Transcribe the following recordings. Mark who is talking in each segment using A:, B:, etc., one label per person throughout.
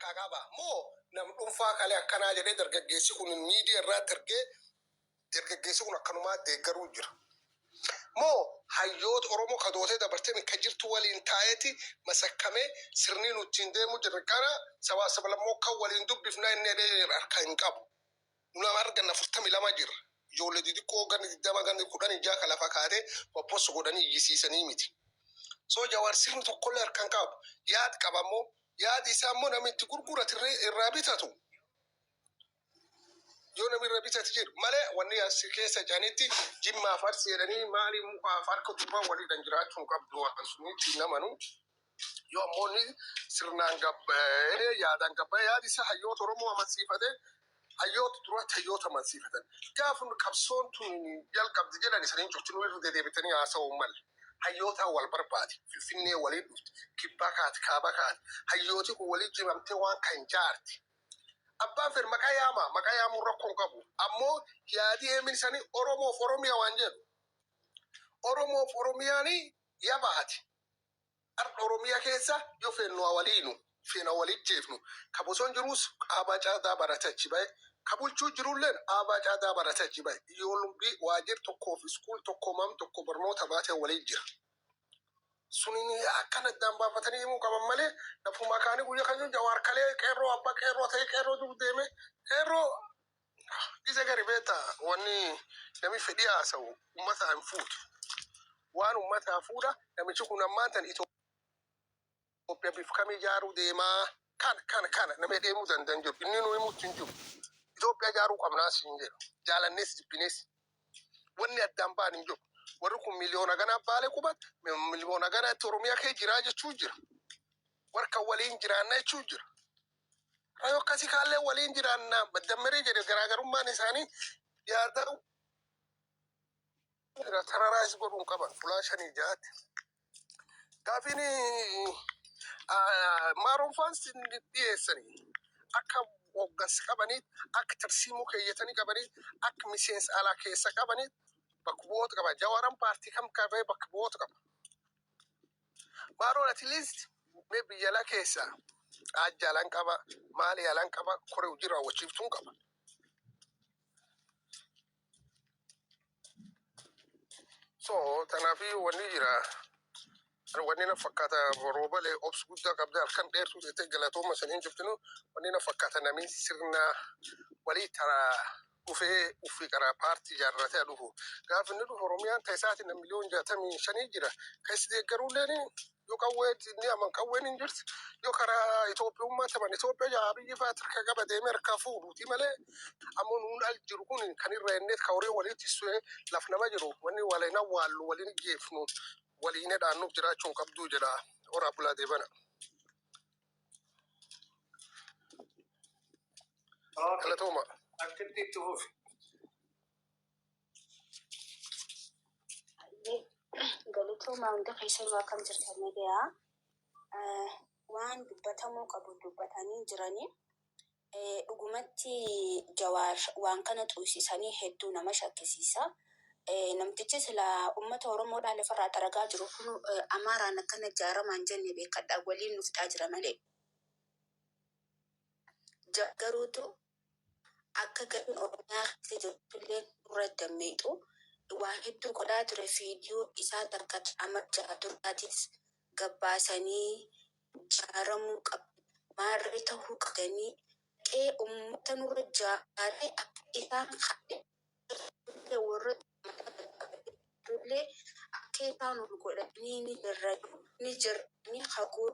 A: Harkaa qaba moo nam dhunfaa kalee akkanaa jedhee dargaggeessi kun miidiyaa irraatti ergee dargaggeessi kun akkanumaa deeggaruu jira. Moo hayyoota Oromoo ka dootee dabartee ka jirtu waliin taa'eeti masakkamee sirnii nu ittiin deemuu jirra qara sabaa sablammoo kan waliin dubbifna inni jedhee harka hin qabu. Nu nama arganna 42 jirra. Ijoollee xixiqqoo ganni 20 ganni 16 ka lafa kaatee wappossa godhanii iyyisiisanii miti. So Jawaar sirni tokkollee harka hin qabu. Yaad qaba immoo yaadi isaa immoo namni itti gurgurate irraa bitatu. Yoo namni irra bitate jiru malee wanni as keessa jedhanitti jimmaaf arsii jedhanii maali mukaaf harka duubaa waliidhaan jiraachuu hin qabdu waan sunitti hin amanu. Yoo ammoo inni sirnaan gabba'ee yaadaan gabba'ee yaadi isaa hayyoota Oromoo amansiifate hayyoota duratti hayyoota amansiifatan. Gaafa nu qabsoon tun jalqabdi jedhan isaniin cuftinuu irra dedeebitanii haasa'uu malle. Hayyootaan wal barbaade. Finfinnee waliin dhufti. Kibbaa kaati, kaaba kaati. Hayyooti kun walii jibamtee waan kan jaarti. Abbaan fedhe maqaa yaamaa, maqaa yaamuun rakkoo hin qabu. Ammoo yaadii eemin isanii Oromoof Oromiyaa waan jedhu. Oromoof Oromiyaani yabaati. Ardha Oromiyaa keessa yoo feennu haa waliinu, feenu haa wal ijjeefnu. Ka boson jiruus aabaa caadaa barate achi bahe. Ka bulchuu jirulleen aabaa caadaa barate achi bahe. Ijoolleen waajjir tokkoo fi school tokko mam tokko barnoota baatee waliin jira. Sunin akkan addaan baafatanii himuu qaban malee lafumaa kaanii guyya kan Jawaar kalee qeerroo abbaa qeerroo ta'ee qeerroo dur deeme qeerroo gise gari beekta wanni namni fedhii haasa'u ummataa hin fuutu. Waan ummataa fuudha namichi kun ammaan tan Itoophiyaa bif kamii ijaaruu deemaa kana kana kana namni deemuu danda'an jiru inni nu himuutti hin jiru. Itoophiyaa ijaaruu qabnaa siin jedhu jaalannees jibbinees. Wanni addaan ba'an hin jiru. Warri kun miliyoona ganaa Baalee qubata, miliyoona ganaatti Oromiyaa kee jiraa jechuu jira. Warra kan waliin jiraanna jechuu jira. Raayoo akkasii kaallee waliin jiraanna dammaree jedhe garaagarummaan isaanii yaada tararaayis godhuun qaban fulaa shanii ja'aatti. Gaafiin maaroon faans dhiyeessanii akka hoggansa qabanii akka tarsiimoo keeyyatanii qabanii akka miseensa alaa keessa qabanii bakka bu'oota qaba. Jawaaran paartii kam qabee bakka bu'oota qaba. Maaroon at least mee biyya alaa keessa ajja alaan qaba maali alaan qaba koree hojii raawwachiiftuun qaba. So tanaafi wanni jira. Wanni na fakkaata roobalee obs guddaa qabda halkan dheertuu teettee galatooma saniin jirtinu wanni na fakkaata namni sirna walii tara dhufee uffii karaa paartii ijaarratee dhufu. Gaafa inni dhufu Oromiyaan ta isaati na miliyoon 65 jira. Ka isi deeggaruulleen yoo qawwee ni aman qawween hin jirti. Yoo karaa Itoophiyummaa taban Itoophiyaa jaa biyyi fa'aa harka qaba deemee harkaa fuudhuuti malee ammoo nuun al jiru kun kan irra inneet ka horii walitti su'ee laf nama jiru wanni waliin awwaallu waliin ijjeefnu waliin hedhaannuuf jiraachuu hin qabduu jedha horaa bulaa deebana.
B: Okay.
A: Galatooma.
B: Akkitti itti fufi.
C: Galatoomaa hunda keessanuu akkam jirtan nagayaa. Waan dubbatamuu qabu dubbatanii jiranii. Dhugumatti Jawaar waan kana xuysisanii hedduu nama shakkisiisa. Namtichi silaa ummata Oromoodhaa lafarraa xaragaa jiru kun Amaaraan akkana ijaaramaa hin jenne beekadhaa waliin nu fixaa jira malee. Jawaar garuutu akka gariin Oromiyaa keessa jirtullee nurra dammeyxu waa hedduu godhaa ture fiidiyoo isaa takka ta ama 6 duraatis gabbaasanii jaaramuu qabdan maarree tahuu qabdanii dhaqee ummata nurra jaaree akka isaan ka'e warra mataa gad qabatullee akka isaan ol godhanii ni jirra ni jirra hagoo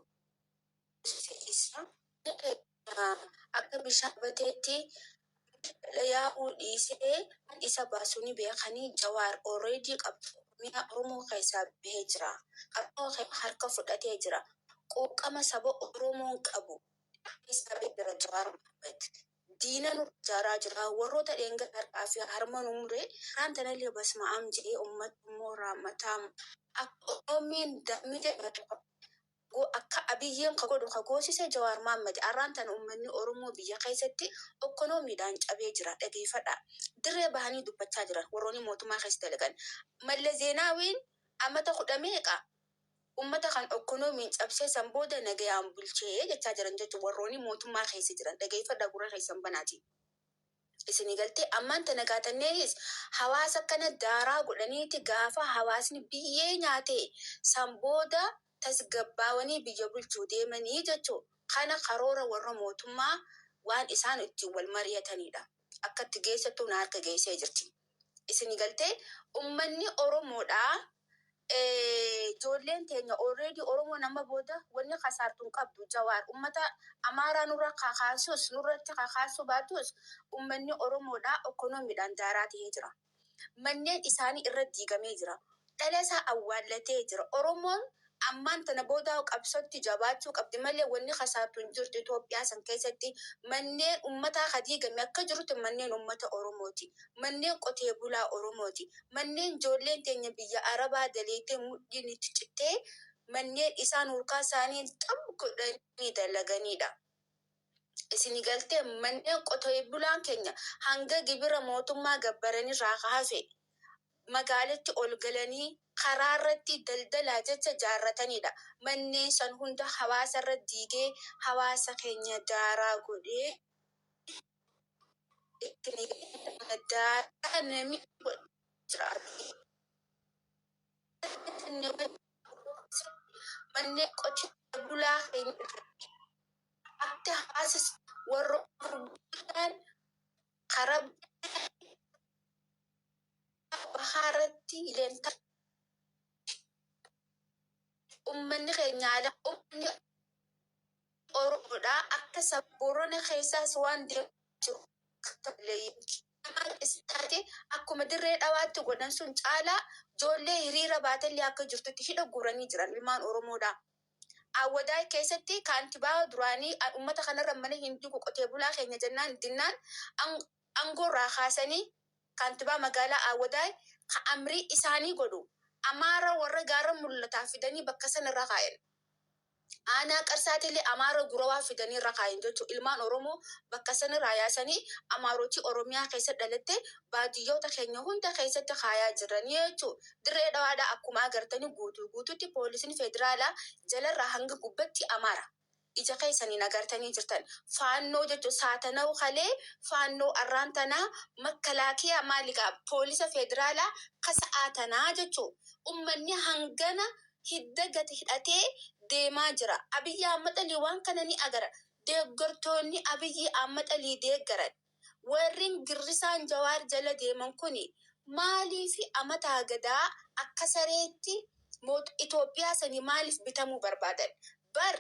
C: isa Akka bishaan bateetti yaa'uu dhiisee waan isa baasu ni beekanii Jawaar already qabsoo Oromiyaa Oromoo keessaa bahee jira. Qabsoo harka fudhatee jira. Quuqama saba Oromoon qabu keessaa bahee jira Jawaar Mohammed. Diina nurra ijaaraa jira. Warroota dheengadda harkaa fi harma nu mure karaan tanallee basma'am jedhee uummata immoo raammataa akka Oromiyaan dammite Akka Abiyyiin ka godhu ka goosise Jawaar Maammadi. Arraan tana ummanni Oromoo biyya keessatti okkonoomiidhaan cabee jira. Dhageeffadhaa. Dirree bahanii dubbachaa jiran warroonni mootummaa keessa dalagan. Mallas Zeenaawiin amata kudha meeqa Ummata kan okkonoomiin cabsee san booda nagayaan bulchee jechaa jiran jechuun warroonni mootummaa keessa jiran dhageeffadhaa gurra keessan banaati. Isinii galtee ammaan tana gaatanneenis hawaasa kana daaraa godhaniiti gaafa hawaasni biyyee nyaate san booda tasgabbaawanii biyya bulchuu deemanii jechuu kana karoora warra mootummaa waan isaan ittiin wal mari'atanidha. Akka itti geessattuu na harka geessee jirti. Isinii galtee ummanni Oromoodhaa ijoolleen teenya already Oromoon amma booda wanni kasaartu hin qabdu. Jawaar ummata Amaaraa nurra kakaasus nurratti kakaasuu baatus ummanni Oromoodhaa okkonomiidhaan daaraa ta'ee jira. Manneen isaanii irra diigamee jira. Dhala isaa awwaallatee jira. Oromoon ammaan tana booda qabsootti jabaachuu qabdi malee wanni kasaartu hin jirtu. Itoophiyaa san keessatti manneen ummataa ka diigame akka jirutti manneen ummata Oromooti. Manneen qotee bulaa Oromooti. Manneen ijoolleen teenya biyya Arabaa daleetee mudhiin itti cittee manneen isaan hurkaa isaanii xab godhanii dalaganidha. Isinii galtee manneen qotee bulaan keenya hanga gibira mootummaa gabbaranirraa hafe magaalitti ol galanii karaa irratti daldalaa jecha jaarratanidha. Manneen san hunda hawaasa irra diigee hawaasa keenya daaraa godhee daaraa namni jira. Manneen qotee bulaa keenya akka hawaasa warra gurguddaan karaa bahaarratti leentaa ummanni keenya ala ummanni Oromoodhaa akka saba Boorana keessaas waan deemaa jiru taate akkuma Dirree Dhawaatti godhan sun caalaa ijoollee hiriira baatellee akka jirtutti hidha guuranii jiran ilmaan Oromoodhaa. Awwadaay keessatti kaantibaa duraanii uummata kanarra mana hin digu qotee bulaa keenya jennaan dinnaan aangoorraa kaasanii kaantibaa magaalaa Awwadaay ka amrii isaanii godhu Amaara warra gaara mul'ataa fidanii bakka sanarra kaayan. Aanaa Qarsaatiillee Amaara gurawaa fidanii irra kaayan jechuudha. Ilmaan Oromoo bakka sanarraa yaasanii Amaarotii Oromiyaa keessa dhalatte baadiyyoota keenya hunda keessatti kaayaa jiranii jechuudha. Dirree Dhawaadhaa akkuma agartanii guutuu guutuutti poolisiin federaalaa jalarraa hanga gubbatti Amaara. Ija keessaniin agartanii jirtan. Faannoo jechuun saatana'u kalee faannoo arraan tanaa makalaakiyaa maaligaa poolisa federaalaa kasa'aa tanaa jechuudha. Ummanni hangana hidda gati hidhatee deemaa jira. Abiyyi Ahmad Alii waan kana ni agara. Deeggartoonni Abiyyi Ahmad Alii deeggaran. Warri girrisaan Jawaar jala deeman kuni maaliif amataa gadaa akka sareetti Itoophiyaa sanii maaliif bitamuu barbaadan? Bar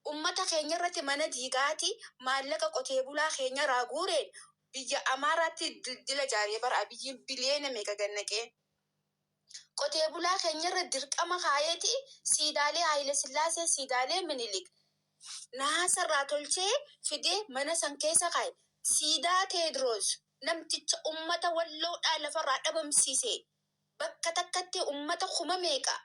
C: ummata keenya irratti mana diigaati maallaqa qotee bulaa keenya irraa guureen biyya Amaaraatti dildila jaaree bara Abiyyiin biliyeena meeqa gannaqee. Qotee bulaa keenya irra dirqama kaayeeti siidaalee Haayile Sillaasee siidaalee Minilik naasarraa tolchee fidee mana san keessa kaaye. Siidaa Teedroos namticha ummata Walloodhaa lafarraa dhabamsiise bakka takkatti ummata kuma meeqa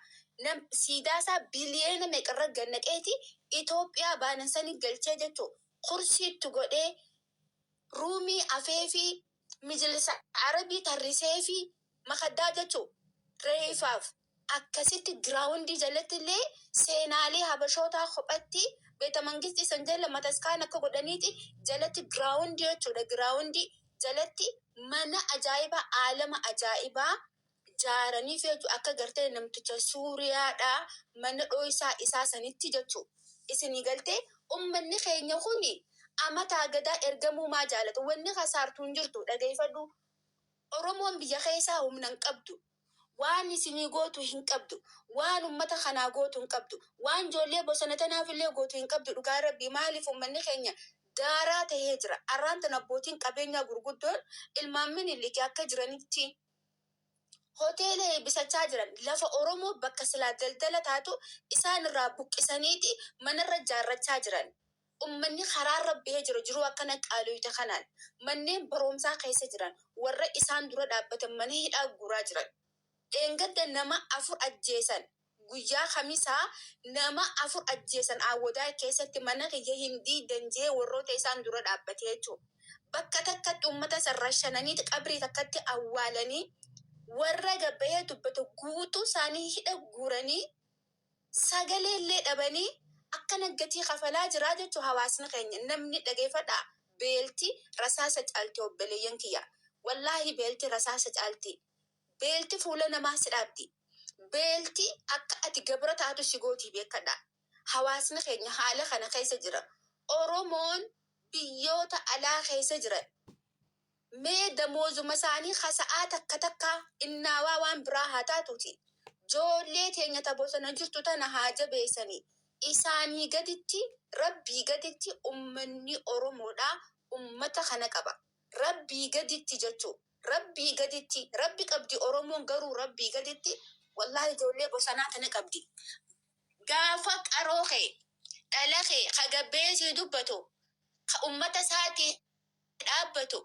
C: siidaa isaa biliyeena meeqa irra gannaqeeti Itoophiyaa baanan sanii galchee jechuu kursiitti godhee ruumii afee fi mijilisa Arabii tarrisee fi makaddaa jechuu reefaaf akkasitti giraawundii jalatti illee seenaalee habashootaa kophatti beeta mangistii san jala mataskaan akka godhaniiti jalatti giraawundii jechuudha. Giraawundii jalatti mana ajaa'ibaa aalama ajaa'ibaa jaaraniif jechuudha. Akka gartee namticha Suuriyaadhaa mana dhooysaa isaa sanitti jechuudha. Isinii galtee ummanni keenya kuni amataa gadaa ergamuu maa jaalatu? Wanni kasaartuu hin jirtu dhageeffadhu. Oromoon biyya keessaa humna hin qabdu. Waan isinii gootu hin qabdu. Waan ummata kanaa gootu hin qabdu. Waan ijoollee bosona tanaaf illee gootu hin qabdu. Dhugaa Rabbii maaliif ummanni keenya daaraa tahee jira. Arraan tan abbootiin qabeenyaa gurguddoon ilmaan Minilik akka jiranitti hoteela eebbisachaa jiran lafa Oromoo bakka silaa daldala taatu isaan irraa buqqisaniiti manarra jaarrachaa jiran. Ummanni karaarra bahee jiru jiruu akkana qaaloyte kanaan manneen barumsaa keessa jiran warra isaan dura dhaabbatan mana hidhaa guuraa jiran. Dheengadda nama 4 ajjeesan. Guyyaa Kamisaa nama 4 ajjeesan Awwadaay keessatti mana kiyya hin diidan jee warroota isaan dura dhaabbate jechuudha. Bakka takkatti ummata san rashananii qabrii takkatti awwaalanii warra gabbahee dubbatu guutuu isaanii hidha guuranii. Sagalee illee dhabanii akka gatii kafalaa jiraa jechuu hawaasni keenya. Namni dhageeffadhaa, beelti rasaasa caalti, obboleeyyan kiyya. Wallaahi, beelti rasaasa caalti. Beelti fuula namaa si dhaabdi. Beelti akka ati gabra taatu si gootii, beekadha. Hawaasni keenya haala kana keessa jira. Oromoon biyyoota alaa keessa jiran mee damoozuma isaanii kasa'aa takka takka innaawaa waan biraa haa taatuuti. Joollee teenya ta bosona jirtu tana haa jabeessanii. Isaanii gaditti, Rabbii gaditti, ummanni Oromoodhaa ummata kana qaba. Rabbii gaditti jechuu. Rabbii gaditti, Rabbi qabdi Oromoon, garuu Rabbii gaditti wallaahi ijoollee bosonaa tana qabdi. Gaafa qaroo kee, dhala kee ka gabbeesii dubbatu, ka ummata isaatii dhaabbatu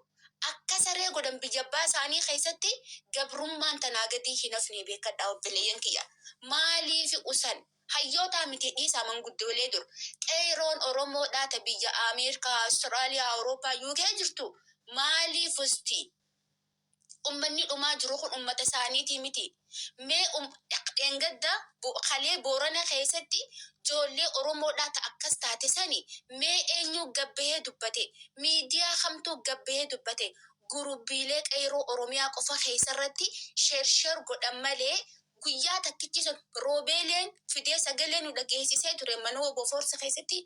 C: akka saree godhan biyya abbaa isaanii keessatti, gabrummaan tanaa gadii hin hafne, beekadhaa, obboleeyyan kiyya. Maaliif usan? Hayyootaa miti, dhiisaa, manguddoolee dur. Qeeroon Oromoodhaa ta biyya Ameerikaa, Awustiraaliyaa, Awurooppaa, UK jirtu maaliif usti? Ummanni dhumaa jiru kun ummata isaaniitii miti. Mee dheengadda kalee Boorana keessatti ijoollee Oromoodhaa ta akkas taate sani mee eenyu gabbahee dubbate? Miidiyaa kamtuu gabbahee dubbate? Gurubbiilee qeeroo Oromiyaa qofa keessarratti share share godhan malee guyyaa takkichi sun roobeeleen fidee sagalee nu dhageessisee ture mana obbo Forsa keessatti.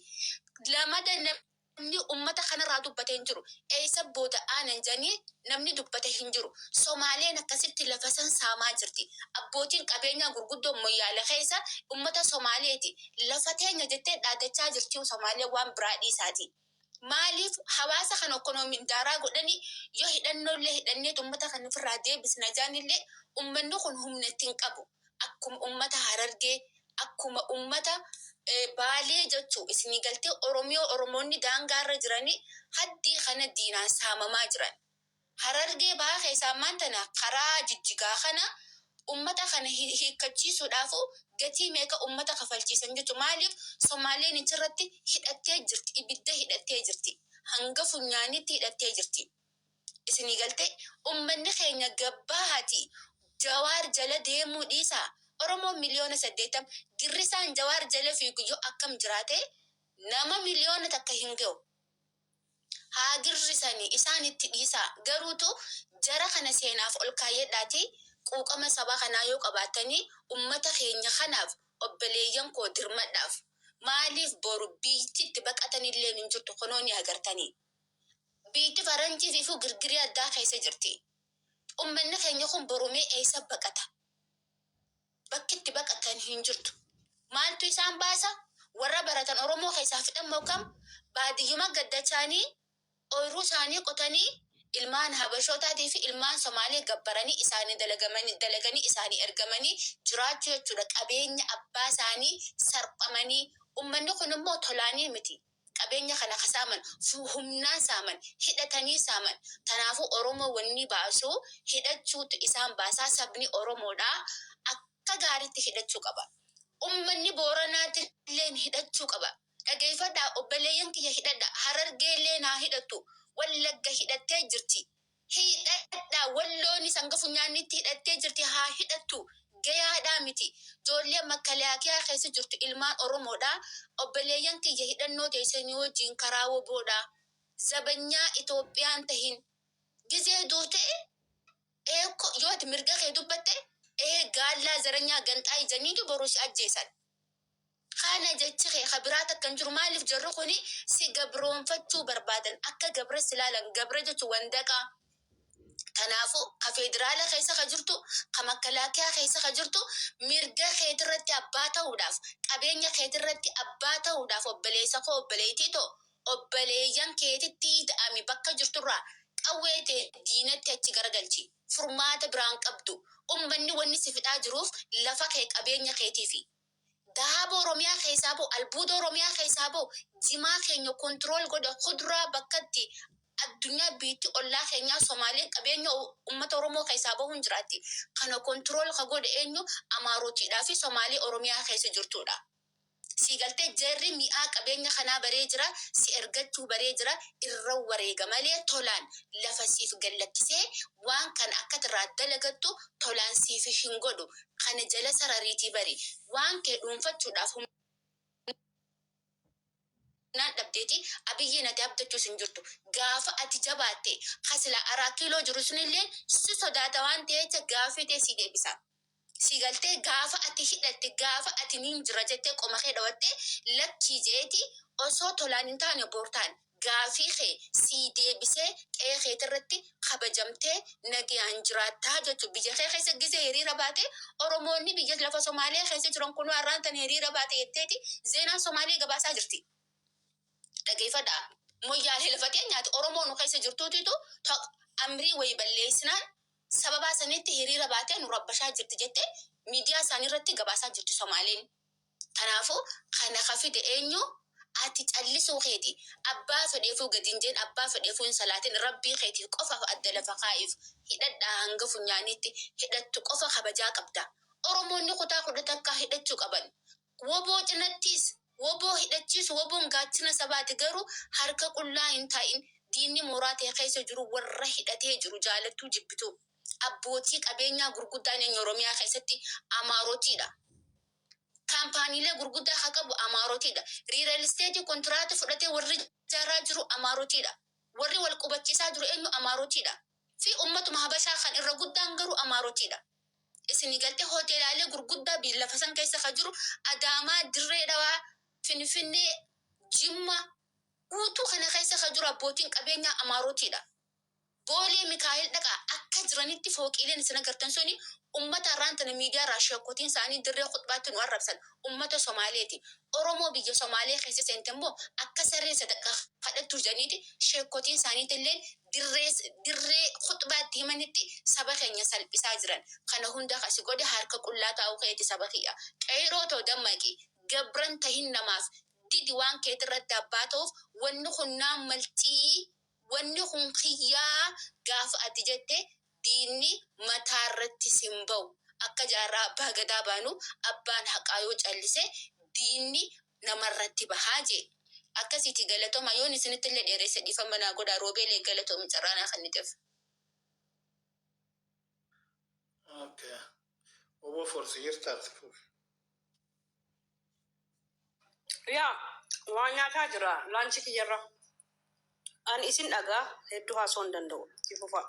C: Lamada namni ummata kanarraa dubbate hin jiru. Eessa booda aanan jedhanii namni dubbate hin jiru. Somaaleen akkasitti lafa san saamaa jirti. Abbootiin qabeenyaa gurguddoo Moyyaale keessa ummata Somaaleeti. Lafa teenya jettee dhaadachaa jirti Somaaleen, waan biraa dhiisaati. Maaliif hawaasa kana ikkonoomiin daaraa godhanii? Yoo hidhannoollee hidhanneet ummata kana ofirraa deebisna jaanillee, ummanni kun humna ittiin qabu. Akkuma ummata Harargee, akkuma ummata Baalee jechuu isinii galtee, Oromiyaa, Oromoonni daangaarra jiranii haddii kana diinaan saamamaa jiran. Harargee Bahaa keessaa ammaan tana karaa Jijjigaa kana ummata kana hiikkachiisuudhaafu gatii meeqa ummata kafalchiisan jechuudha. Maaliif? Somaaleen achirratti hidhattee jirti, ibidda hidhattee jirti. Hanga funyaanitti hidhattee jirti. Isinii galtee, ummanni keenya gabbaati Jawaar jala deemuu dhiisaa. Oromoon 80,000,000 girrisaan Jawaar jala fiigu yoo akkam jiraate nama 1 miliyoona hin ga'u. Haa girrisanii, isaan itti dhiisaa. Garuutu jara kana seenaaf ol kaayyadhaati, quuqama saba kanaa yoo qabaattanii ummata keenya kanaaf, obboleeyyan koo, dirmadhaaf. Maaliif? Boru biyyi itti baqatanillee hin jirtu, kunoo ni agartanii. Biyyi faranjii fi girgirii addaa keessa jirti. Ummanni keenya kun borumee eessa baqata? Bakki itti baqatan hin jirtu. Maaltu isaan baasa? Warra baratan Oromoo keessaa fixan moo kam? Baadiyyuma gaddachaanii ooyiruu isaanii qotanii, ilmaan Habashootaatii fi ilmaan Somaalee gabbaranii, isaanii dalaganii, isaanii ergamanii jiraachuu jechuudha. Qabeenya abbaa isaanii sarphamanii, ummanni kun immoo tolaanii miti. Qabeenya kana kasaaman humnaan saaman, hidhatanii saaman. Kanaafuu Oromoo wanni baasu hidhachuutu isaan baasaa. Sabni Oromoodhaa akka gaariitti hidhachuu qaba. Ummanni Booranaatti illee hidhachuu qaba. Dhageeffadhaa, obboleeyyan kiyya, hidhadha. Harargee illee naa hidhattu. Wallagga hidhattee jirti. Hidhadhaa. Walloonis hanga funyaanitti hidhattee jirti, haa hidhattu. Gayaadhaa miti. Ijoollee makalaakiyaa keessa jirtu ilmaan Oromoodhaa. Obboleeyyan kiyya, hidhannoo teessanii wajjin karaa woboodhaa. Zabanyaa Itoophiyaan tahin. Gizee duute eekko yoo ati mirga kee dubbatte, ee gaallaa zaranyaa ganxaa ijaniitu boruu si ajjeesan. Kana jechi kee ka biraa takka hin jiru. Maaliif? Jarri kuni si gabroonfachuu barbaadan, akka gabra si ilaalan. Gabra jechuun wandaqaa. Kanaafuu ka federaala keessa ka jirtu, ka makalaakiyaa keessa ka jirtu, mirga keetirratti abbaa ta'uudhaaf, qabeenya keetirratti abbaa ta'uudhaaf, obboleessa koo, obboleettii too, obboleeyyan keetitti da'ami. Bakka jirturraa qawwee ta'e diinatti achi garagalchi. Furmaata biraan qabdu. Ummanni wanni si fixaa jiruuf lafa kee, qabeenya keetiifi. Dahaaba Oromiyaa keessaa ba'u, albuuda Oromiyaa keessaa ba'u, jimaa keenya control godha, kuduraa bakkatti addunyaa biitti ollaa keenyaa Somaaleen qabeenya uummata Oromoo keessaa bahuun jiraatti. Kana control ka godhe eenyu? Amaarotiidhaa fi Somaalee Oromiyaa keessa jirtudha. Sii Si galtee jarri mi'aa qabeenya kanaa baree jira, si ergachuu baree jira, irra wareega malee tolaan lafa siif gallakkisee waan kana akka irraa dalagattu tolaan siif hin godhu. Kana jala sarariitii bari. Waan kee dhuunfachuudhaaf humnaan dhabdeeti Abiyyiin ati abdachuus hin jirtu. Gaafa ati jabaatte kasila araa kiiloo jiru sunillee si sodaata waan ta'eef gaafii ta'e si deebisa. Si galtee gaafa ati hidhatte, gaafa ati niin jira jettee qoma kee dhawatte, lakkii jeeti osoo tolaan hin taane boortaan gaafii kee sii deebisee qe'ee keetirratti kabajamtee nagayaan jiraattaa jechuudha. Biyya kee keessa gisee hiriira baate, Oromoonni biyya lafa Somaalee keessa jiran kunoo har'aan tan hiriira baate jetteeti zeenaan Somaalee gabaasaa jirti. Dhageeffadhaa. Moyyaalee lafa teenyaati Oromoo nu keessa jirtuutitu amrii wayii balleessinaan sababaa sanitti hiriira baatee nu rabbashaa jirti jettee miidiyaa isaanii irratti gabaasaa jirti Somaaleen. Kanaafuu kana ka fide eenyu? Ati callisuu keeti. Abbaa fedheefuu gadi hin jeen, abbaa fedheefuu hin salaatin, rabbii keetiif qofaaf adda lafa kaa'iif hidhadhaa hanga funyaaniitti hidhattu qofa kabajaa qabda. Oromoonni kutaa 11 hidhachuu qaban. Woboo cinattiis woboo hidhachiisu, woboon gaachana sabaati, garuu harka qullaa hin taa'in. Diinni mooraa ta'e keessa jiru warra hidhatee jiru, jaalattuu jibbituu. Abbootii qabeenyaa gurguddaan eenyu Oromiyaa keessatti? Amaarotiidha. Kaampaaniilee gurguddaa haa qabu Amaarotiidha. Real estate kontiraata fudhatee warri ijaaraa jiru Amaarotiidha. Warri wal qubachiisaa jiru eenyu? Amaarotiidha. Fi ummatuma Habashaa kan irra guddaan garuu Amaarotiidha. Isinii galtee hoteelaalee gurguddaa biyya lafa san keessa ka jiru Adaamaa, Dirree Dhawaa, Finfinnee, Jimma guutuu kana keessa ka jiru abbootiin qabeenyaa Amaarotiidha. Boolee Mikaa'el dhaqaa, akka jiranitti fooqiileen isin agartan suni ummata har'aan tana miidiyaa irraa sheekotiin isaanii dirree khutbaatti nu arrabsan ummata Somaaleeti. Oromoo biyya Somaalee keessa seente immoo akka saree sadaqaa kadhattu jedhaniiti sheekotiin isaaniitillee dirree khutbaatti himanitti saba keenya salphisaa jiran. Kana hunda kasi godhe harka qullaa taa'uu keeti, saba kiyya. Qeyroo too, dammaqi. Gabran tahin namaaf. Didi waan keetirratti abbaa ta'uuf. Wanni kun naan maltii, wanni kun kiyyaa gaafa ati jette diinni mataa irratti sin ba'u. Akka jaarraa abbaa gadaa baanu, abbaan haqaa yoo callise diinni namarratti bahaa jee. Akkasiiti, galatoma. Yoon isinitti illee dheeresse dhiifama naa godhaa. Roobeelee, galatoomi carraanaa kenniteef.
B: Okay. Obbo Forsi, jirtaatti fufi.
D: Yaa, waan nyaataa jira lunch kiyyarra. Ani isin dhagaa, hedduu haasoo hin danda'u. Itti fufaa.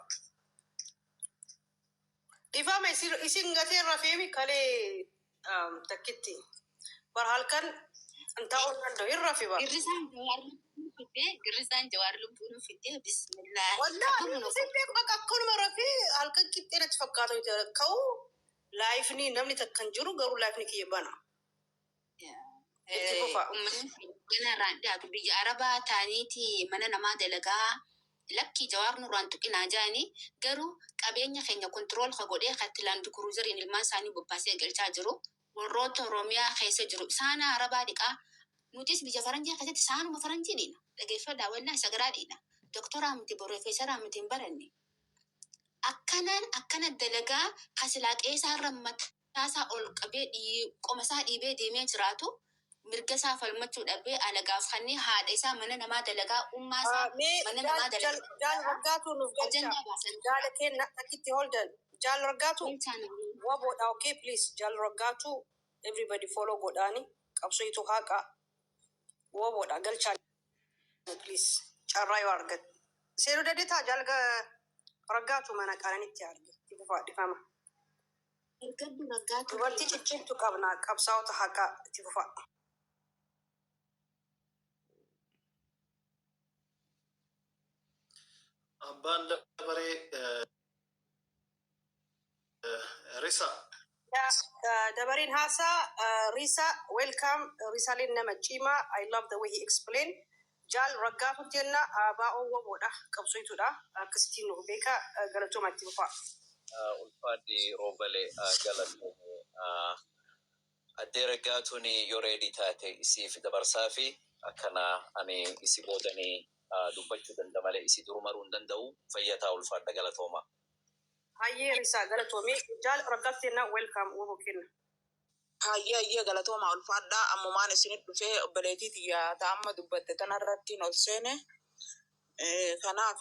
D: Dhiifama, isin gatee rafeemi kalee takkitti. Bar halkan hin taa'uu hin danda'u. Hin rafe bar.
C: Girrisaan Jawaar lubbuu fiddee, girrisaan Jawaar lubbuu nu fiddee, bismillah.
D: Wallaahi
C: Akkamuma
D: isin beeku, bakka akkanuma rafee halkan qixxee natti fakkaata ka'u liveni namni takka hin jiru, garuu liveni kiyya bana. Itti fufaa.
C: Uummanni ganarraan dhiyaatu biyya Arabaa ta'aniiti mana namaa dalagaa, lakkii Jawaar nurraan tuqinaa jedhanii, garuu qabeenya keenya control ka godhee ka Land Cruiseriin ilmaan isaanii bobbaasee galchaa jiru. Warroota Oromiyaa keessa jiru saana Arabaa dhiqaa, nutis biyya faranjii keessatti saanuma faranjii dhiina. Dhageeffadhaa, wallaahi sagaraa dhiina. Doktoraa miti, professoraa miti, hin baranne. Akkanaan akkana dalagaa kasilaa qeesaarra mataasaa ol qabee qomasaa dhiibee deemee jiraatu mirga isaa falmachuu dhabee alagaaf kanneen haadha isaa mana namaa dalagaa, ummaa isaa
D: Mee
C: mana
D: jaal
C: namaa
D: jaal
C: dalagaa
D: jaal Raggaatu nuuf galcha.
C: Ajandaa baasan.
D: Jaala kenna takkitti holdan. Jaal Raggaatu
C: Galchaan.
D: Waboodha, okay, please. Jaal Raggaatu, everybody follow godhaani, qabsooyitu haqa waboodha, galchaa please, carraa yoo argat. Seenuu dandeetaa, jaal Raggaatu mana qananitti arge. Itti fufaa, dhifama.
C: Argadhu, Raggaatu.
D: Dubartii ciccimtu qabna, qabsaa'ota haqaa, itti fufaa.
B: Abbaan dabaree Risa.
D: Dabareen haasaa Risa, welcome. Risaaleen nama cimaa. I love the way he explain. Jaal Raggaatu jenna baa'oo waboodha, qabsooytuudha, akkasittiin nu beeka, galatooma, itti fufaa.
E: Ulfaadhi Roobalee, galatoomii. Addee Raggaatuun yoo ready taate isiif dabarsaa fi akkana ani isi boodanii dubbachuu danda'a malee isi dur maruu hin danda'u. Fayyataa, ulfaadha, galatooma.
D: Hayyee Risaa, galatoomii. Jaal Raggaatu jenna, welcome, waboo kenna.
F: Hayyee, hayyee, galatooma, ulfaadhaa. Ammumaan isinit dhufee obboleettii tiyya ta'amma dubbatte tanarratti ol seene. Kanaaf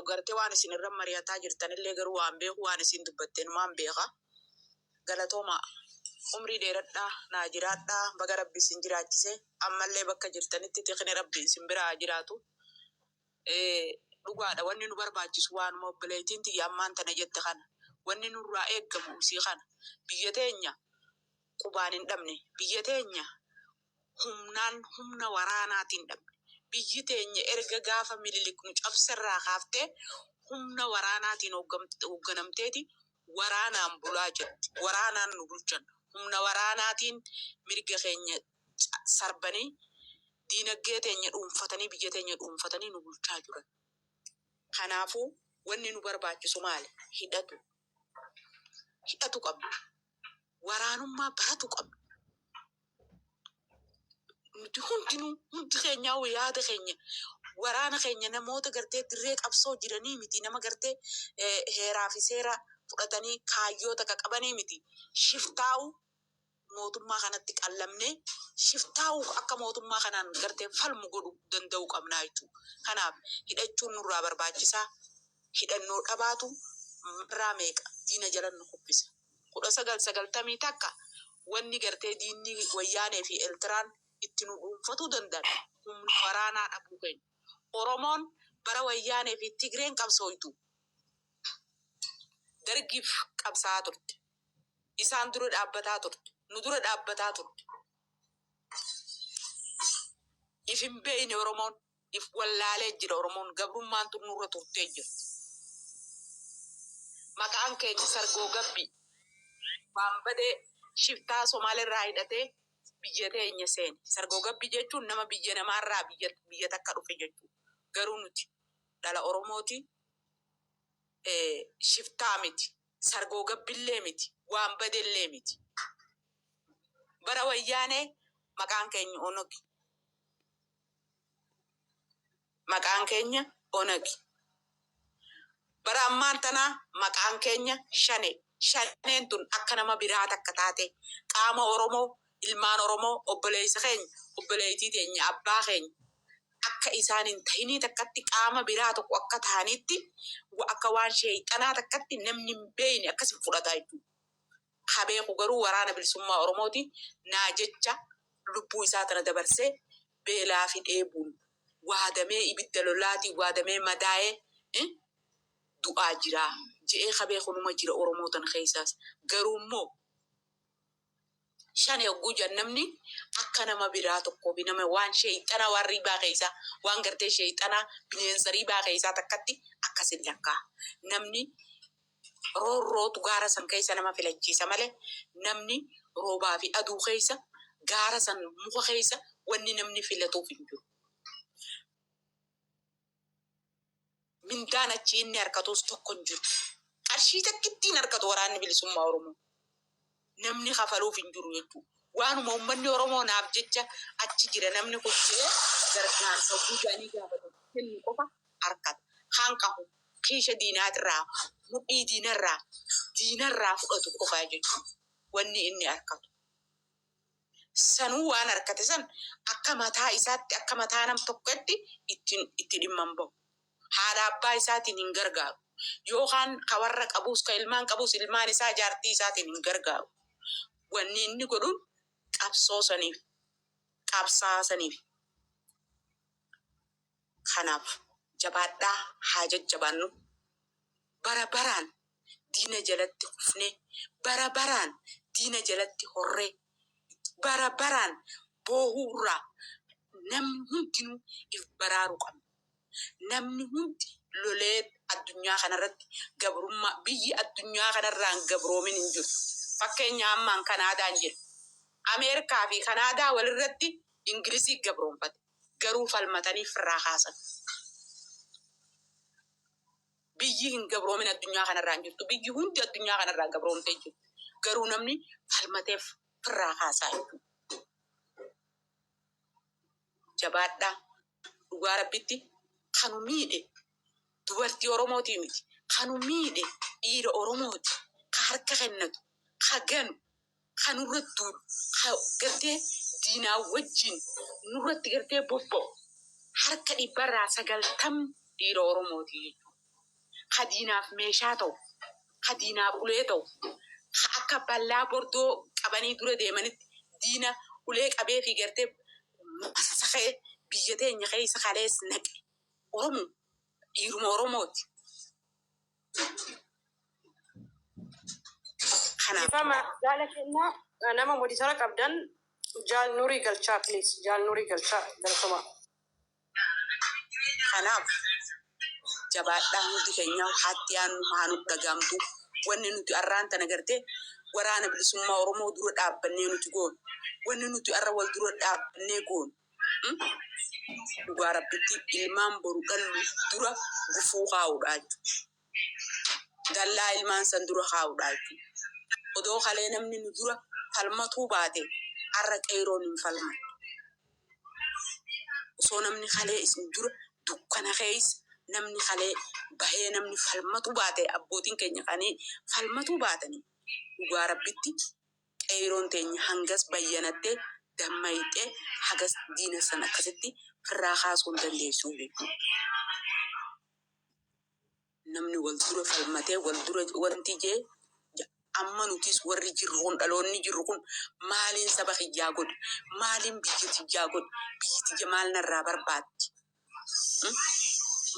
F: gartee waan isin irra mari'ataa jirtanillee garuu waan beeku, waan isin dubbatteen waan beeka. Galatooma, umrii dheeradhaa, naa jiraadhaa. Baga Rabbi isin jiraachise. Ammallee bakka jirtanitti tiqni Rabbi isin bira haa jiraatu. Dhugaadha, wanni nu barbaachisu waanuma obboleettiin tiyya ammaan tana jette kana. Wanni nurraa eeggamu isii kana. Biyya teenya qubaan hin dhabne. Biyya teenya humnaan, humna waraanaatiin dhabne. Biyyi teenya erga gaafa Mililik nu cabserraa kaaftee humna waraanaatiin hoogganamteeti waraanaan bulaa jirti. Waraanaan nu bulchan. Humna waraanaatiin mirga keenya sarbanii, diinagdee teenya dhuunfatanii, biyya teenya dhuunfatanii nu bulchaa jiran. Kanaafuu wanni nu barbaachisu maali? Hidhatu. Hidhatu qabna. Waraanummaa baratu qabna. Nuti hundinuu, hundi keenyaa yaada keenya, waraana keenya namoota gartee dirree qabsoo jiranii miti, nama gartee heeraa fi seera fudhatanii kaayyoo takka qabanii miti. Shiftaa'u mootummaa kanatti qallamnee shiftaa'u akka mootummaa kanaan gartee falmu godhu danda'uu qabnaa jechuudha. Kanaaf hidhachuun nurraa barbaachisaa. Hidhannoo dhabaatu marraa meeqa diina jala nu kuffisa. 1991 wanni gartee diinni Wayyaanee fi Eeltiraan itti nu dhuunfatuu danda'an humna waraanaa dhabuu keenya. Oromoon bara Wayyaanee fi Tigreen qabsooytu Dargiif qabsaa'aa turte. Isaan dura dhaabbataa turte. Nu dura dhaabbataa turte. If hin beeyne Oromoon, if wallaalee jira Oromoon, gabrummaan tun nurra turtee jirti. Maqaan keenya Sargoo Gabbii. Waan badee shiftaa Somaaleerraa hidhatee biyya teenya seene. Sargoo Gabbii jechuun nama biyya namaarraa biyya takka dhufe jechuudha. Garuu nuti dhala Oromooti, shiftaa miti. Sargoo Gabbillee miti. Waan badellee miti. Bara Wayyaanee maqaan keenya Onogi. Maqaan keenya Onagi. Bara ammaan tanaa maqaan keenya Shane. Shaneen tun akka nama biraa takka taate qaama Oromoo, ilmaan Oromoo, obboleessa keenya, obboleettii teenya, abbaa keenya akka isaan hin tahinii takkatti, qaama biraa tokko akka tahanitti, akka waan sheeyxanaa takkatti namni hin beeyne akkasi fudhataa jechuudha. Ka beeku garuu Waraana Bilisummaa Oromooti. Naa jecha lubbuu isaa tana dabarsee beelaa fi dheebuun waadamee, ibidda lolaatiin waadamee, madaa'ee du'aa jira je'ee ka beeku numa jira Oromoo tana keessaas. Garuu immoo Shane hogguu jedhan namni akka nama biraa tokkoo fi nama waan sheeyxanaa, waan riibaa keessaa, waan gartee sheeyxanaa, bineensa riibaa keessaa takkatti akkasin lakkaa. Namni roorrootu gaara san keessa nama filachiisa malee namni roobaa fi aduu keessa gaara san muka keessa wanni namni filatuuf hin jiru. Mindaan achi inni harkatus tokko hin jiru. Qarshii takkittiin harkatu Waraanni Bilisummaa Oromoo. Namni kafaluuf hin jiru jechuudha. Waanuma uummanni Oromoo naaf jecha achi jira namni kun jedhee gargaarsa guddaanii gaafatu kennu qofa harkata. Kaan qabu kiisha diinaatirraa, mudhii diinarraa, diinarraa fudhatu qofa jechuudha. Wanni inni harkatu. Sanuu waan harkate san akka mataa isaatti, akka mataa nam tokkotti itti dhimma hin bahu. Haadha abbaa isaatiin hin gargaaru. Yookaan ka warra qabuus, ka ilmaan qabuus, ilmaan isaa, jaartii isaatiin hin gargaaru. Wanni inni godhuun qabsoo saniif, qabsaa saniif. Kanaaf jabaadhaa, haa jajjabaannu. Bara baraan diina jalatti kufnee, bara baraan diina jalatti horree, bara baraan boohuurraa namni hundinuu if baraaruu qabna. Namni hundi lolee addunyaa kanarratti gabrummaa, biyyi addunyaa kanarraan gabroomin hin jiru. Fakkeenya ammaan Kanaadaan jira. Ameerikaa fi Kanaadaa walirratti Ingilizii gabroonfate. Garuu falmatanii firraa kaasan. Biyyi hin gabroomin addunyaa kanarraa hin jirtu. Biyyi hundi addunyaa kanarraa gabroomtee jirti. Garuu namni falmateef firraa kaasaa jechuudha. Jabaadhaa. Dhugaa Rabbitti kanu miidhe dubartii Oromootii miti. Kanu miidhe dhiira Oromooti. Ka harka kennatu, ka ganu. Kan nurratti duulu, ka gartee diinaa wajjin nurratti gartee bobba'u harka dhibbarraa 90 dhiira Oromooti jechuudha. Ka diinaaf meeshaa ta'u, ka diinaaf ulee ta'u, ka akka ballaa bordoo qabanii dura deemanitti diina ulee qabee fi gartee masakee biyya teenya keessa kalees naqe. Oromoo dhiiruma Oromooti. Kanaaf
D: Ifama jaala kennaa nama moditara qabdan Jaal Nurii galchaa, please. Jaal Nurii galchaa, galatomaa.
F: Kanaaf jabaadhaa, hundi keenya haatti yaannu haa nu dhagaamtu. Wanni nuti arraan tana gartee Waraana Bilisummaa Oromoo dura dhaabbannee nuti goonu, wanni nuti arra wal dura dhaabbannee goonu, dhugaa Rabbitti ilmaan boru dhallu dura gufuu kaa'uudha jechuudha. Dallaa ilmaan san dura kaa'uudha jechuudha. Odoo kalee namni nu dura falmatuu baate, arra qeeyroon hin falmattu. Osoo namni kalee isin dura dukkana keessa namni kalee bahee namni falmatuu baate, abbootiin keenya kanii falmatuu baatanii, dhugaa Rabbitti qeeyroon teenya hangas bayyanattee dammayxee hagas diina san akkasitti firraa kaasuu hin dandeessu jechuudha. Namni wal dura falmatee wal dura wanti jee amma nutis warri jirru kun, dhaloonni jirru kun, maaliin saba kiyyaa godhe, maaliin biyya tiyyaa godhe, biyyi tiyya maal narraa barbaaddi,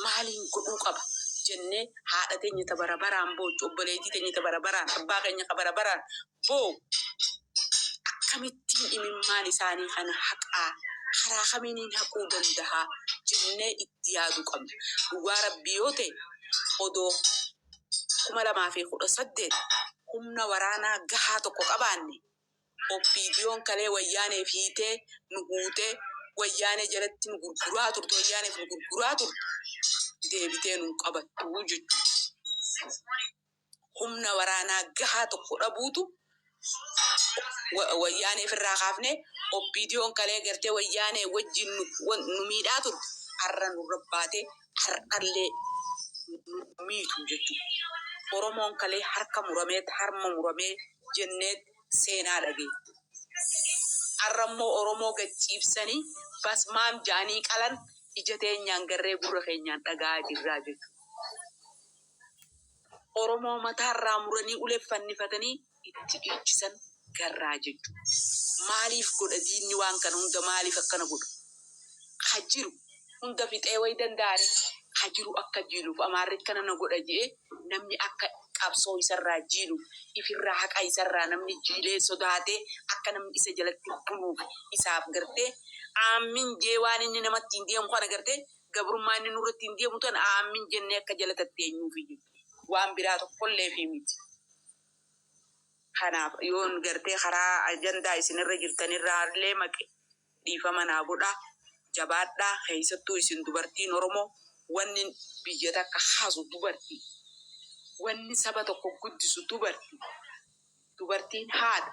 F: maaliin godhuu qaba jennee haadha teenya ta bara baraan boochu, obboleettii teenya ta bara baraan, abbaa keenya ka bara baraan boo'u akkamittiin imimmaan isaanii kana haqaa, karaa kamiiniin haquu dandaha jennee itti yaaduu qabna. Dhugaa Rabbii yoo ta'e, odoo 2018 humna waraanaa gahaa tokko qabaanne, OPDOn kalee Wayyaaneef hiitee nu huutee Wayyaanee jalatti nu gurguraa turte, Wayyaaneef nu gurguraa turte deebitee nun qabattu jechuudha. Humna waraanaa gahaa tokko dhabuutu Wayyaaneef irraa kaafnee OPDOn kalee gartee Wayyaanee wajjin nu miidhaa turte har'a nurra baatee har'allee nu miitu jechuudha. Oromoon kalee harka murameet harma muramee jenneet seenaa dhageenya. Har'a immoo Oromoo gad ciibsanii basmaam ja'anii qalan ija teenyaan garree gurra keenyaan dhaga'aa jirraa jechuudha. Oromoo mataarraa muranii ulee fannifatanii itti dhiichisan garraa jechuudha. Maaliif godha diinni waan kana hunda? Maaliif akkana godha? Ka jiru hunda fixee wayi danda'are? Ka jiru akka jiiluuf Amaarri akkana na godha je'ee namni akka qabsoo isarraa jiiluuf, ifirraa haqa isarraa namni jiilee sodaatee akka namni isa jalatti buluuf isaaf gartee aammin jee waan inni namatti hin deemu kana gartee gabrummaa inni nurratti hin deemu tana aammin jennee akka jala tatteenyuufi jechuudha. Waan biraa tokkolleefi miti. Kanaaf yoon gartee karaa ajandaa isinirra jirtanirraa illee maqe dhiifama naa godhaa. Jabaadhaa, keessattuu isin dubartiin Oromoo. Wanni biyya takka kaasu dubartii. Wanni saba tokko guddisu dubartii. Dubartiin haadha,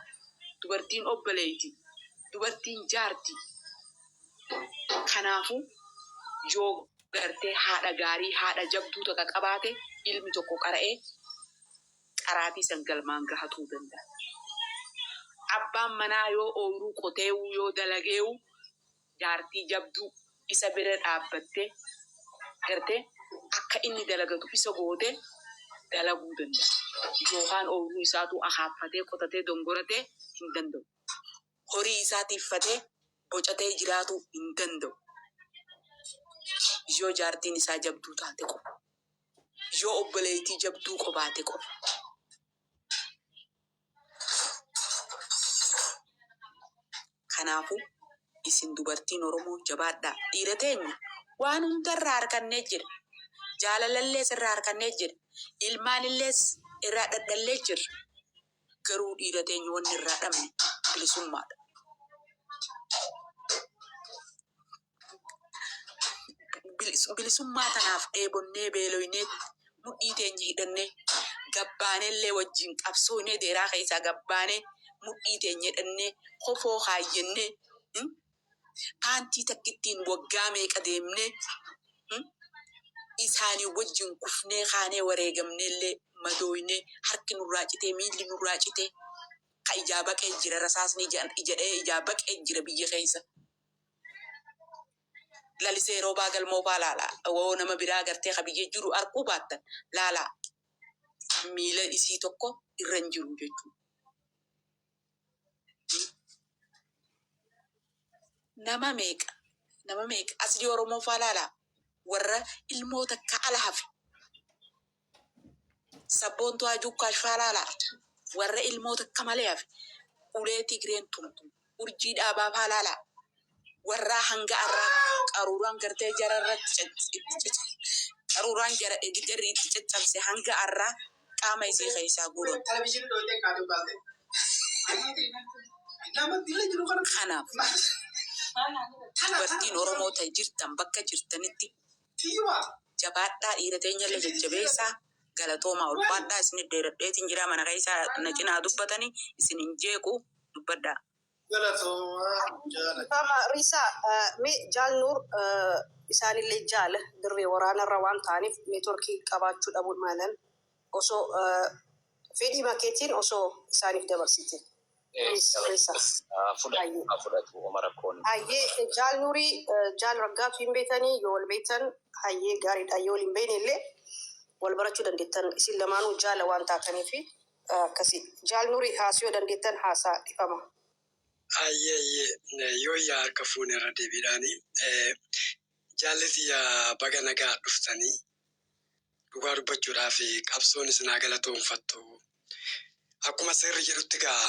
F: dubartiin obboleeyti, dubartiin jaartii. Kanaafuu yoo gartee haadha gaarii, haadha jabduu takka qabaate, ilmi tokko qara'ee qaraatii san galmaan gahatuu danda'a. Abbaan manaa yoo ooyruu qoteewuu, yoo dalageewuu, jaartii jabduu isa bira dhaabbattee gartee akka inni dalagatu isa goote dalaguu danda'a. Yookaan ooyruu isaatuu akaaffatee qotatee dongoratee hin danda'u. Horii isaa tiiffatee bocatee jiraatuu hin danda'u. Yoo jaartiin isaa jabduu taate qofa. Yoo obboleeytii jabduu qobaate qofa. Kanaafuu isin dubartiin Oromoo jabaadhaa. Dhiira teenya waan hundarraa harkannee jira. Jaalalallees irraa harkannee jira. Ilmaanillees irraa dhadhallee jirra. Garuu dhiira teenya wanni irraa dhabne bilisummaadha. Bilisummaa tanaaf dheebonnee beeloynee mudhii teenya hidhannee gabbaaneellee wajjin qabsoonee deeraa keessaa gabbaanee mudhii teenya hidhannee kofoo kaayyannee paantii takkittiin waggaa meeqa deemnee isaanii wajjin kufnee kaanee wareegamneellee madooynee harki nurraa citee miilli nurraa citee. Ka ijaa baqee jira, rasaasni ija dha'ee ijaa baqee jira biyya keessa. Lalisee Roobaa Galmoo faa laalaa. Woo nama biraa gartee ka biyya jiru arkuu baattan laalaa. Miila isii tokko irra hin jiru jechuudha. Nama meeqa, nama meeqa Aslii Oromoo faa laalaa, warra ilmoo takka ala hafe. Sabboontuu Haajuu Kaash faa laalaa, warra ilmoo takka malee hafe. Ulee Tigreen tumtu. Urjii Dhaabaa faa laalaa, warraa hanga arraa qaruuraan gartee jara irratti qaruuraan jara jarri itti caccabse hanga arraa qaama isii keessaa guuran. Kanaaf dubartiin Oromoo ta'e jirtan bakka jirtanitti jabaadhaa, dhiira teenyallee jajjabeessaa. Galatoomaa, ulfaadhaa. Isin dheeradheetiin jira, mana keessaa na cinaa dubbatanii isin hin jeequ, dubbadhaa.
B: Galatoomaa jaala.
D: Fama Risaa, mee Jaal Nuur isaanillee jaala dirree waraanarra waan ta'aniif neetworkii qabaachuu dhabuun maalan osoo fedhii makeetiin osoo isaaniif dabarsite. Please, Risaa.
E: Fudhatu, fudhatu, oma rakkoon.
D: Hayyee, Jaal Nuurii, Jaal Raggaatu hin beekanii. Yoo wal beektan hayyee gaariidha, yoo wal hin beekne illee wal barachuu dandeettan, isin lamaanuu jaala waan taataniif akkasii. Jaal Nuurii, haasuu yoo dandeettan haasaa, dhifama.
G: Ayyee, ayyee, yoo yaa harka fuune irra deebiidhaani. Jaalliti, yaa baga nagaa dhuftanii. Dhugaa dubbachuudhaaf qabsoon isin haa galatoonfattu. Akkuma seerri jedhutti gaa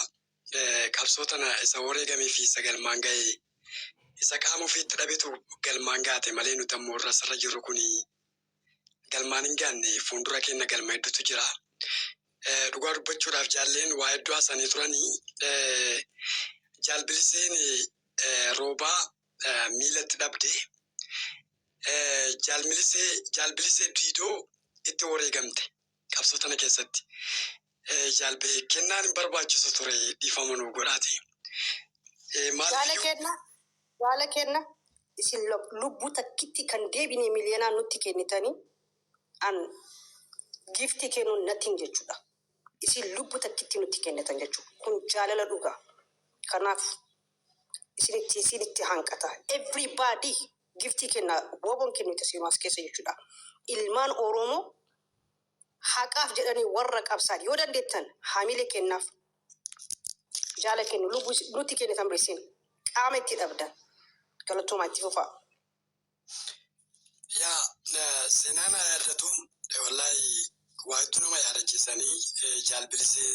G: qabsoo tana isa wareegamee fi isa galmaan ga'e, isa qaama ofiitti dhabetu galmaan gaate malee, nuti ammoo irra asirra jirru kuni galmaan hin gaanne. Fuuldura keenya galma hedduutu jira. Dhugaa dubbachuudhaaf jaalleen waa hedduu haasanii turanii. Jaalbiliseen Roobaa miilatti dhabde. Jaalbilisee Diidoo itti wareegamte qabsoo tana keessatti. Jaalbee kennaan hin barbaachisu ture, dhiifama nuu godhaati.
D: Jaala
G: Maaliif
D: kenna, jaala kenna, isin lubbuu takkitti kan deebine miliyoonaan nutti kennitanii an giftii kennuun nothing jechuudha. Isin lubbuu takkitti nutti kennitan jechuudha. Kun jaalala dhugaa. Kanaaf isinitti hanqata. Everybody giftii kenna, woboon kennite simaas keessa jechuudha. Ilmaan Oromoo haqaaf jedhanii warra qabsaan yoo dandeettan haamilee kennaaf. Jaala kennu, lubbuu nutti kennitan birisin qaama itti dhabdan. Galatoomaa, itti fufaa.
G: Yaa, seenaan haa yaadatu, wallaahi waa hedduu nama yaadachiisanii. Jaalbilisee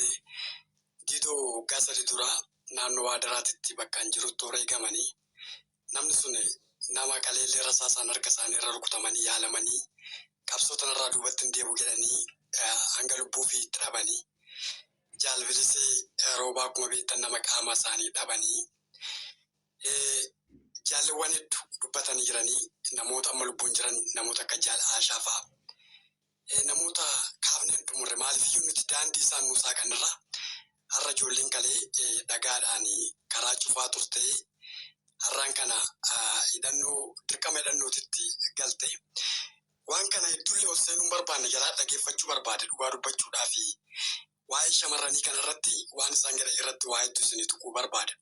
G: Diidoo waggaa 3 dura naannoo Waadaraatitti bakka hin jirutti wareegamanii, namni sun nama kaleellee rasaasaan harka isaanii irra rukutamanii yaalamanii, qabsoo tanarraa duubatti hin deebi'u jedhanii hanga lubbuu fi itti dhabanii. Jaalbilisee Roobaa akkuma beektan nama qaama isaanii dhabanii. Jaalliwwan hedduu dubbatanii jiranii, namoota amma lubbuun jiran, namoota akka Jaal Aashaa fa'a. Namoota kaafnee hin xumurre. Maaliif nuti daandii isaan nuusaa kanarra har'a ijoolleen kalee dhagaadhaan karaa cufaa turte har'aan kana hidhannoo dirqama hidhannootitti galte. Waan kana hedduullee ol seenuu hin barbaanne, jalaa dhageeffachuu barbaade. Dhugaa dubbachuudhaa fi waa'ee shamarranii kanarratti waan isaan jedhan irratti waa hedduu isinii tuquu barbaada.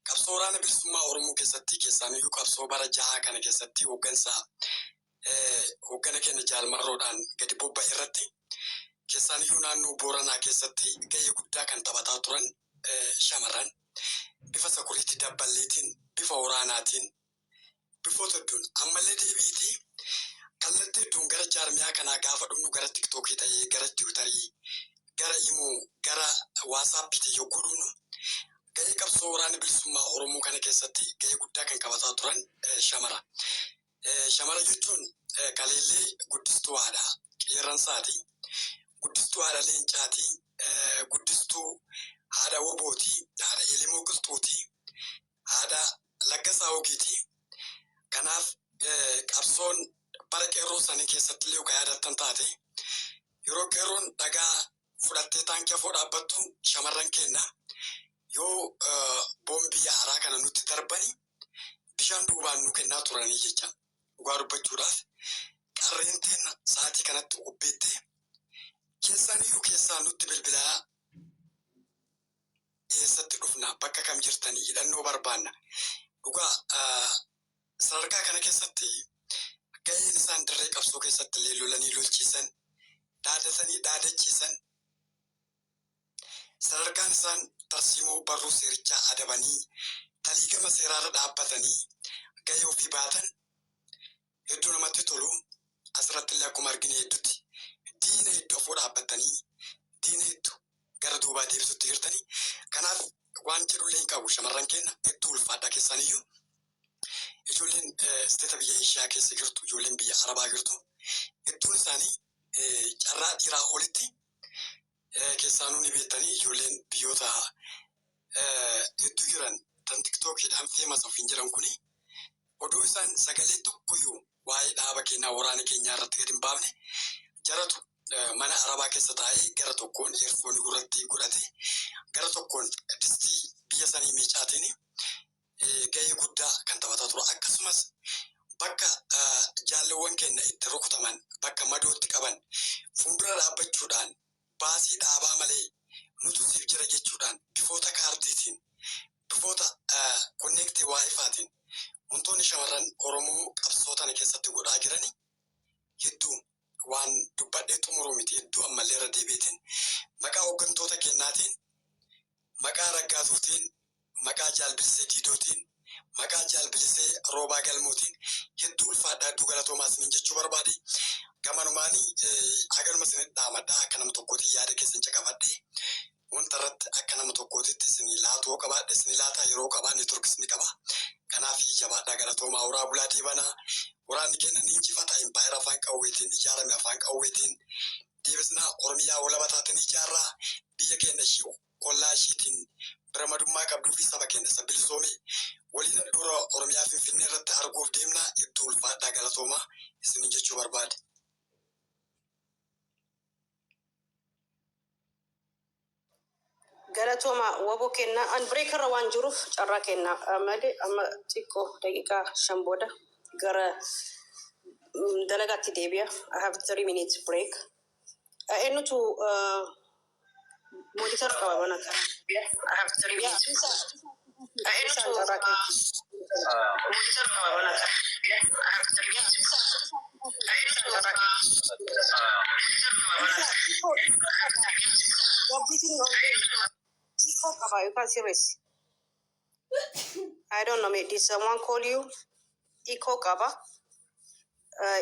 G: Qabsoo Waraana Bilisummaa Oromoo keessatti, keessaaniyyuu qabsoo bara 6 kana keessatti, hooggansa hooggana keenya Jaalmarroodhaan gadi bobba'e irratti, keessaaniyyuu naannoo Booranaa keessatti gahee guddaa kan taphataa turan shamarran bifa sakuriitii dabballeetiin, bifa waraanaatiin, bifoota hedduun. Ammallee deebiitii kallattii hedduun gara jaarmiyaa kanaa gaafa dhufnu, gara Tiktookii ta'ee, gara Tiwiitarii, gara Imoo, gara Waasaappiitii yogguu dhufnu, gahee qabsoo Waraana Bilisummaa Oromoo kana keessatti gahee guddaa kan qabataa turan shamara. Shamara jechuun kaleellee guddistuu haadha qeerransaati. Guddistuu haadha leencaati. Guddistuu haadha wobooti. Haadha Elemoo Qilxuuti. Haadha Laggasaa Ogiiti. Kanaaf qabsoon bara qeerroo sanii keessatti illee kan yaadattan taate, yeroo qeerroon dhagaa fudhattee taankii afoo dhaabbattu, shamarran keenya yoo boombii haaraa kana nutti darbani bishaan duubaan nu kennaa turanii jecha. Dhugaa dubbachuudhaaf qarreen teenna sa'aatii kanatti qopheettee keessaan iyyuu keessaan nutti bilbilaa. Eessatti dhufna? Bakka kam jirtanii? Hidhannoo barbaanna. Dhugaa sadarkaa kana keessatti gaheen isaan dirree qabsoo keessatti illee lolanii lolchiisan, dhaadatanii dhaadachiisan, sadarkaan isaan tarsiimoo barruu seerichaa adabanii taliigama seeraarra dhaabbatanii gahee ofii baatan hedduu namatti tolu. Asirratti illee akkuma argine hedduutti diina hedduu afoo dhaabbatanii diina hedduu gara duubaa deebisutti jirtanii. Kanaaf waan jedhullee hin qabu, shamarran keenya hedduu ulfaadhaa. Keessaaniyyuu ijoolleen isteeta biyya Eeshiyaa keessa jirtu, ijoolleen biyya Arabaa jirtu hedduun isaanii carraa dhiiraa olitti keessaanuu ni beektanii, ijoolleen biyyoota hedduu jiran tan TikTokiidhaan famous ofiin jedhan kuni odoo isaan sagalee tokkoyyuu waa'ee dhaaba keenyaa, waraana keenyaa irratti gadi hin baafne, jaratu mana Arabaa keessa taa'ee gara tokkoon earphone gurratti godhate, gara tokkoon distii biyya sanii miicaatiin gahee guddaa kan taphataa ture. Akkasumas bakka jaalawwan keenya itti rukutaman, bakka madootti qaban fuuldura dhaabbachuudhaan baasii dhaabaa malee nutu siif jira jechuudhaan bifoota kaardiitiin, bifoota connect WiFitiin wantoonni shamarran Oromoo qabsoo tana keessatti godhaa jirani hedduu waan dubbadhee xumuruu miti. Hedduu ammallee irra deebiitiin maqaa hooggantoota kennaatiin, maqaa Raggaatuutiin, maqaa Jaalbilisee Diidootiin, maqaa Jaalbilisee Roobaa Galmootiin hedduu ulfaadhaa, hedduu galatoomaa isiniin jechuu barbaade. Gamanumaanii haganuma isin dhaamadhaa. Akka nama tokkootiin yaada keessan caqafadhee wanta irratti akka nama tokkootitti isin laatuu qabaadhe isin laataa yeroo qabaa, networkis ni qaba. Kanaaf jabaadhaa, galatoomaa, horaa bulaa, deebanaa. Waraanni keenya ni injifata. Impaayera afaan qawweetiin ijaarame afaan qawweetiin deebisnaa. Oromiyaa walaba taateen ijaarraa, biyya keenya ishii ollaa ishiitiin birmadummaa qabduu fi saba keenya isa bilisoome waliin handhuura Oromiyaa Finfinnee irratti arguuf deemna. Hedduu ulfaadhaa, galatoomaa isinin jechuu barbaade.
D: Galatooma waboo kennaa. An break irra waan jiruuf carraa kennaa malee amma xiqqoo daqiiqaa 5 booda gara dalagaatti deebi'a. I have 3 minutes break. Eenyutu monitor qaba mana kana? I have 3 minutes. Eenyutu carraa keeti? Monitor qaba mana kana? I have 3 minutes. Eenyutu carraa keeti? Gabbitiin ol echo qaba yookaan sirreessi. I don't know, did someone call you? Echo qaba.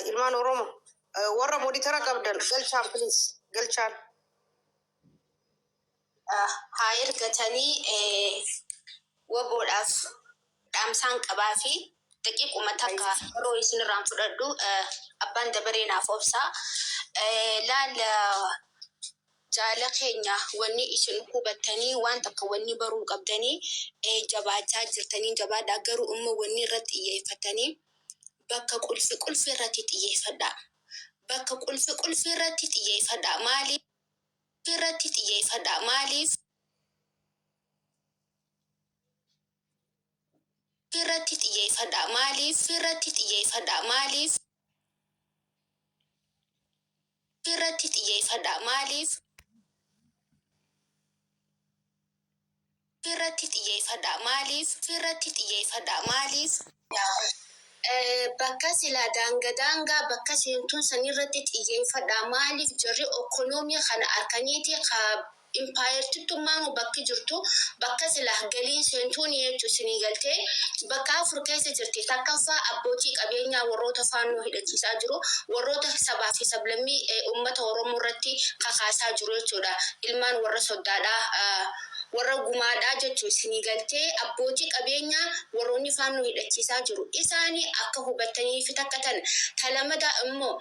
D: Ilmaan Oromoo warra monitor qabdan galchaan, please galchaan.
C: Haa ergatanii waboodhaaf dhaamsaan qabaa fi daqiiquma takka yeroo isin irraan fudhadhu, abbaan dabaree naaf obsaa. Laal jaala keenya, wanni isin hubattanii waan takka wanni baruu qabdanii, jabaachaa jirtanii, jabaadhaa, garuu immoo wanni irratti xiyyeeffatanii bakka qulfi qulfi irratti xiyyeeffadhaa. Bakka qulfi qulfi irratti xiyyeeffadhaa. Maaliif irratti xiyyeeffadhaa? Maaliif irratti xiyyeeffadhaa? Maaliif irratti xiyyeeffadhaa? Maaliif irratti xiyyeeffadhaa? Maaliif irratti xiyyeeffadhaa? Maaliif irratti xiyyeeffadhaa? Maaliif bakka silaa daanga daangaa bakka seentuun san irratti xiyyeeffadhaa. Maaliif jarri economy kana harkaniiti ka impaayertittummaanu bakki jirtu bakka silaa galiin seentuun jechuu isinii galtee bakka afur keessa jirti. Takkaffaa, abbootii qabeenyaa warroota faannoo hidhachiisaa jiru, warroota sabaa fi sablammii uummata Oromoo irratti kakaasaa jiru jechuudha. Ilmaan warra soddaadhaa, warra gumaadhaa jechuu isinii galtee, abbootii qabeenyaa warroonni faannoo hidhachiisaa jiru isaanii akka hubattanii fi takka tan talamadaa immoo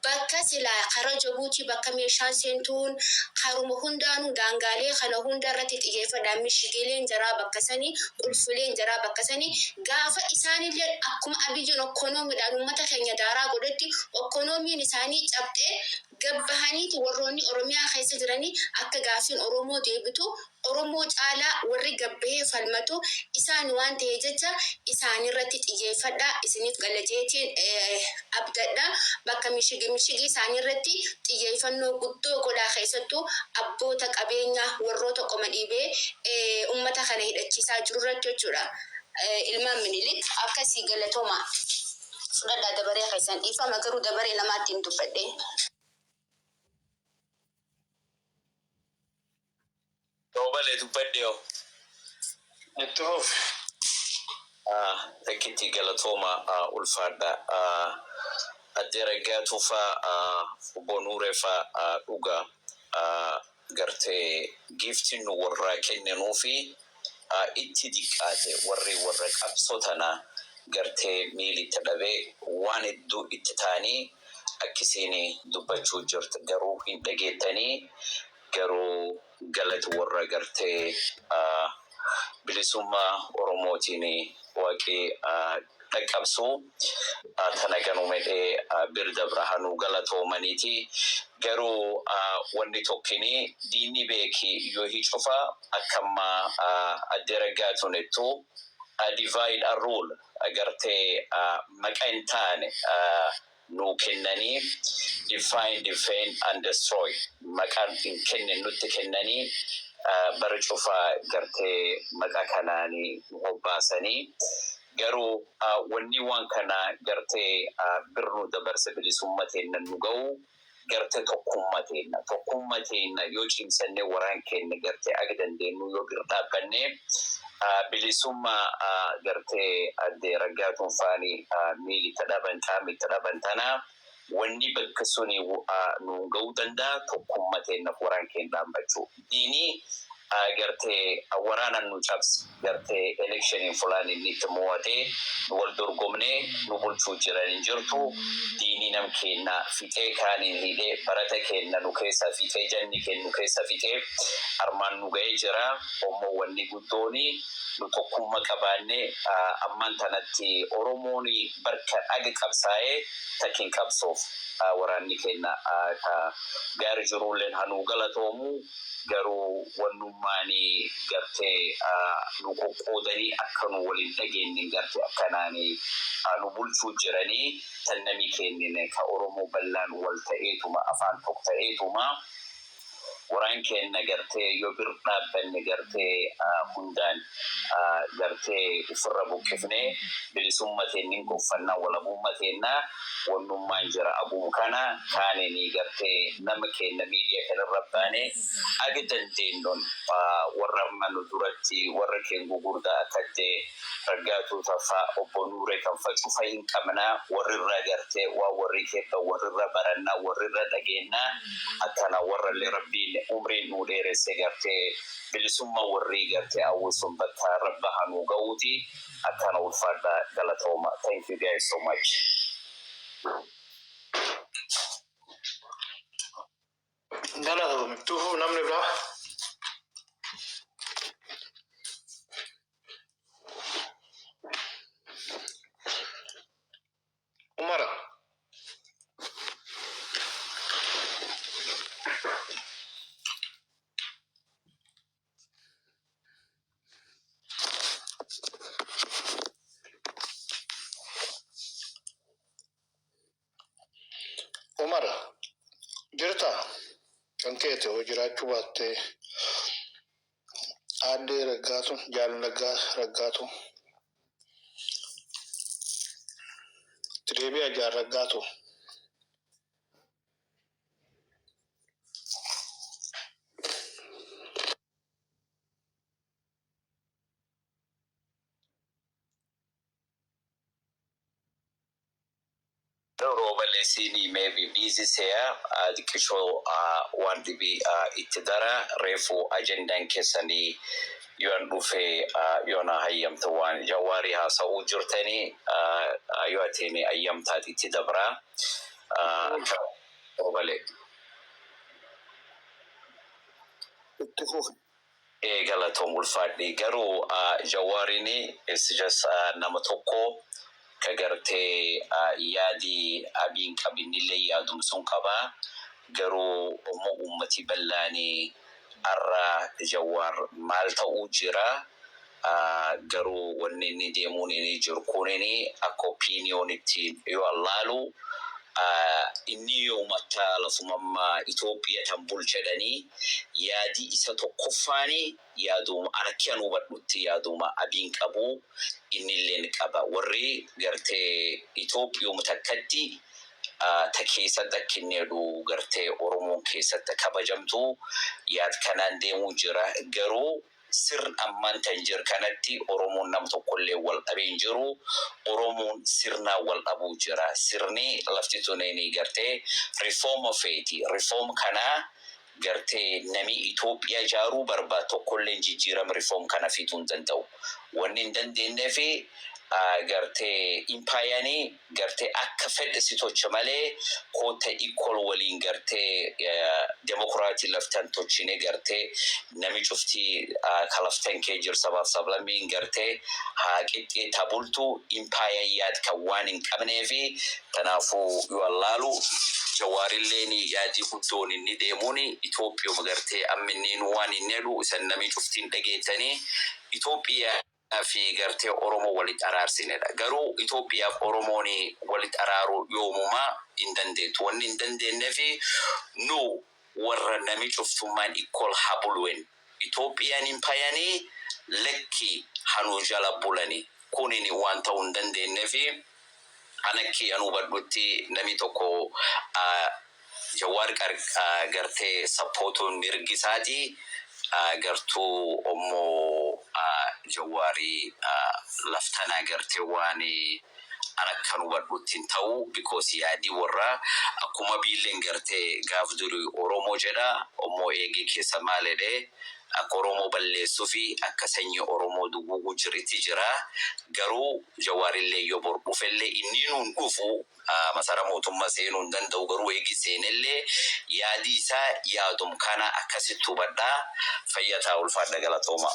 C: bakka silaa kara Jabuutii bakka meeshaan seentuun karuma hundaanuu daangaalee kana hunda irratti xiyyeeffadha. Mishigileen jaraa bakka sanii, qulfileen jaraa bakka sanii. Gaafa isaanillee akkuma Abiyyiin economydhaan uummata keenya daaraa godhetti economyn isaanii cabxee gabbahaniiti warroonni Oromiyaa keessa jiranii akka gaafiin Oromoo deebitu. Oromoo caalaa warri gabbahee falmatu isaan waan ta'e jecha isaanirratti xiyyeeffadhaa, isiniif gala jeetiin abdadha. Bakka mishigi mishigii isaanirratti xiyyeeffannoo guddoo godhaa, keessattuu abboota qabeenyaa warroota qoma dhiibee ummata kana hidhachiisaa jiru irratti jechuudha. Ilmaan Minilik akkasii, galatooma. Fudhadhaa dabaree keessan. Dhiifama garuu dabaree namaatti hin dubbadhe.
E: Roobalee, dubbadhe yoo.
B: Itti fufi.
E: Takkitti galatooma, ulfaadha. Addee Raggaatuu faa, obbo Nuuree faa, dhuga gartee giiftiin nu warraa kenninuu fi itti diqqaate. Warri warra qabsoo tana gartee miilitti dhabee waan hedduu itti ta'anii akkisiin dubbachuu jirti, garuu hin dhageettanii. Garuu galata warra gartee bilisummaa Oromootiin waaqii dhaqqabsu tana ganumedhee bir dabrahanuu galatoomaniiti. Garuu wanni tokkini diinni beeki yoo hi cufa akkamma addee Raggaatuun ettu divide and rule agartee maqa hin taane nuu kennanii, define, defend and destroy maqaan hin kenne nutti kennanii, bara cufa gartee maqa kanaanii nu hobbaasanii. Garuu wanni waan kana gartee bir nu dabarse bilisummaa teenna nu ga'u gartee tokkummaa teenna. Tokkummaa teenna yoo cimsannee, waraan keenya gartee aga dandeenyu yoo bir dhaabbanne, bilisummaa gartee addee Raggaatuun faanii miilitti dhaban, qaamitti dhaban tana, wanni bakka suni nu ga'uu danda'a tokkummaa teennaaf waraan keenya dhaabbachuu. Diinii gartee waraanan nu cabse, gartee electioniin fulaan inni itti mo'atee nu wal dorgomnee nu bulchuu jiran hin jirtu. Diinii nam keenya fixee, kaaniin hidhee, barata keenya nu keessa fixee, janni keenya nu keessa fixee armaan nu ga'ee jira. Ommoo wanni guddooni nu tokkummaa qabaannee ammaan tanatti Oromoon barka dhaga qabsaa'ee takkin qabsoof waraanni keenya ka gaari jirulleen hanuu galatoomu. Garuu wannummaani gartee nu qoqqoodanii akka nu waliin dhageenye gartee akkanaani nu bulchuu jiranii tan nami kennine ka Oromoo bal'aan wal ta'eetuma, afaan tokko ta'eetuma, waraan keenya gartee yoo bir dhaabbanne, gartee hundaan gartee ofirra buqqifnee bilisummaa teennin goffannaa, walabummaa teennaa. Wannummaan jira abuum kana kaanini gartee nama keenya miidiyaa kanarra baanee aga dandeenyuun warra amma nu duratti warra keenya gugurdaa akka ta'e Raggaatuu Taffaa, obbo Nuuree kan fa cufa hin qabnaa, warrirra gartee waa warri keebba warrirra barannaa, warrirra dhageennaa. Akkana warrallee Rabbiin umriin nu dheeresse, gartee bilisummaa warri gartee hawwisuun bakka rabba hanuu ga'uuti. Akkana, ulfaadha, galatooma. Thank you guys so much.
B: Galatoome. Tuufuu namni biraa. Umara. Umar, jirta? Kan keete hoo jiraachuu baattee, aaddee Raggaatu, jaalin Raggaatu. Itti deebi'a, jaal Raggaatu.
E: Roobalesiin maybe busy se'a xiqqishoo waan dhibii itti dara. Reefu ajendaan keessanii yoon dhufe, yoona hayyamta, waan Jawaarii haasa'uu jirtanii yoo atiin ayyamtaat itti dabraa, Roobale.
B: Itti fufi.
E: Galatoom, ulfaadhi. Garuu Jawaariin is just nama tokko ka gartee yaadi abiin qabinillee yaadum sun qabaa. Garuu immoo ummati bal'aanii Har'a Jawaar maal ta'uu jira? Garuu wanni inni deemuun inni jiru kunini akka opinionitti yoo allaalu, inni yoomata lafumammaa Itoophiyaa tan bulchedhanii yaadi isa tokkoffaani, yaaduma anakki an hubadhutti, yaaduma abiin qabu innilleen qaba. Warri gartee Itoophiyuma takkatti ta keessatti akka inni jedhu gartee Oromoon keessatti kabajamtu yaad kanaan deemuu jira. Garuu sirna ammaan tan jiru kanatti Oromoon nam tokkollee wal dhabee hin jiru. Oromoon sirnaan wal dhabuu jira. Sirni lafti tuneni gartee reform feeti. Reform kanaa gartee nami Itoophiyaa ijaaruu barbaadu tokkollee jijjiirama reform kana fiduu hin danda'u. Wanni hin dandeenyeef gartee impaayanii gartee akka fedhe si tocha malee, koota equal waliin gartee demokiraatii laftan tochine, gartee nami cuftii ka laftan kee jiru sabaaf sablammiin gartee haa qixxee tabultu impaayan yaad kan waan hin qabneefi. Kanaafuu yoo allaalu, Jawaarilleen yaadii guddoon inni deemuun Itoophiyuma gartee amma inni waan inni jedhu isan nami cuftiin dhageettanii, Itoophiyaa fi gartee Oromoo walitti araarsinedha. Garuu Itoophiyaaf Oromoon walitti araaruu yoomumaa hin dandeettu. Wanni hin dandeenyeef nu warra nami cuftummaan equal haa buluwen. Itoophiyaan impayanii lakki hanuu jala bulani. Kunin waan ta'uu hin dandeenyeef, anakki an hubadhutti nami tokko Jawaar gartee supportuun mirgi isaati. Gartuu ommoo Jawaarii laftanaa gartee waan an akkan hubadhutti hin ta'u, because yaadii warraa akkuma biilleen gartee gaaf duri Oromoo jedha, ommoo eegee keessa maal jedhee akka Oromoo balleessuu fi akka sanyii Oromoo duguuguu jiritti jira. Garuu Jawaarillee yoo bor dhufellee, inni nuun dhufu masara mootummaa seenuu hin danda'u. Garuu eegi seenellee yaadii isaa yaadum kana akkasitti hubadhaa. Fayyataa, ulfaadha, galatooma.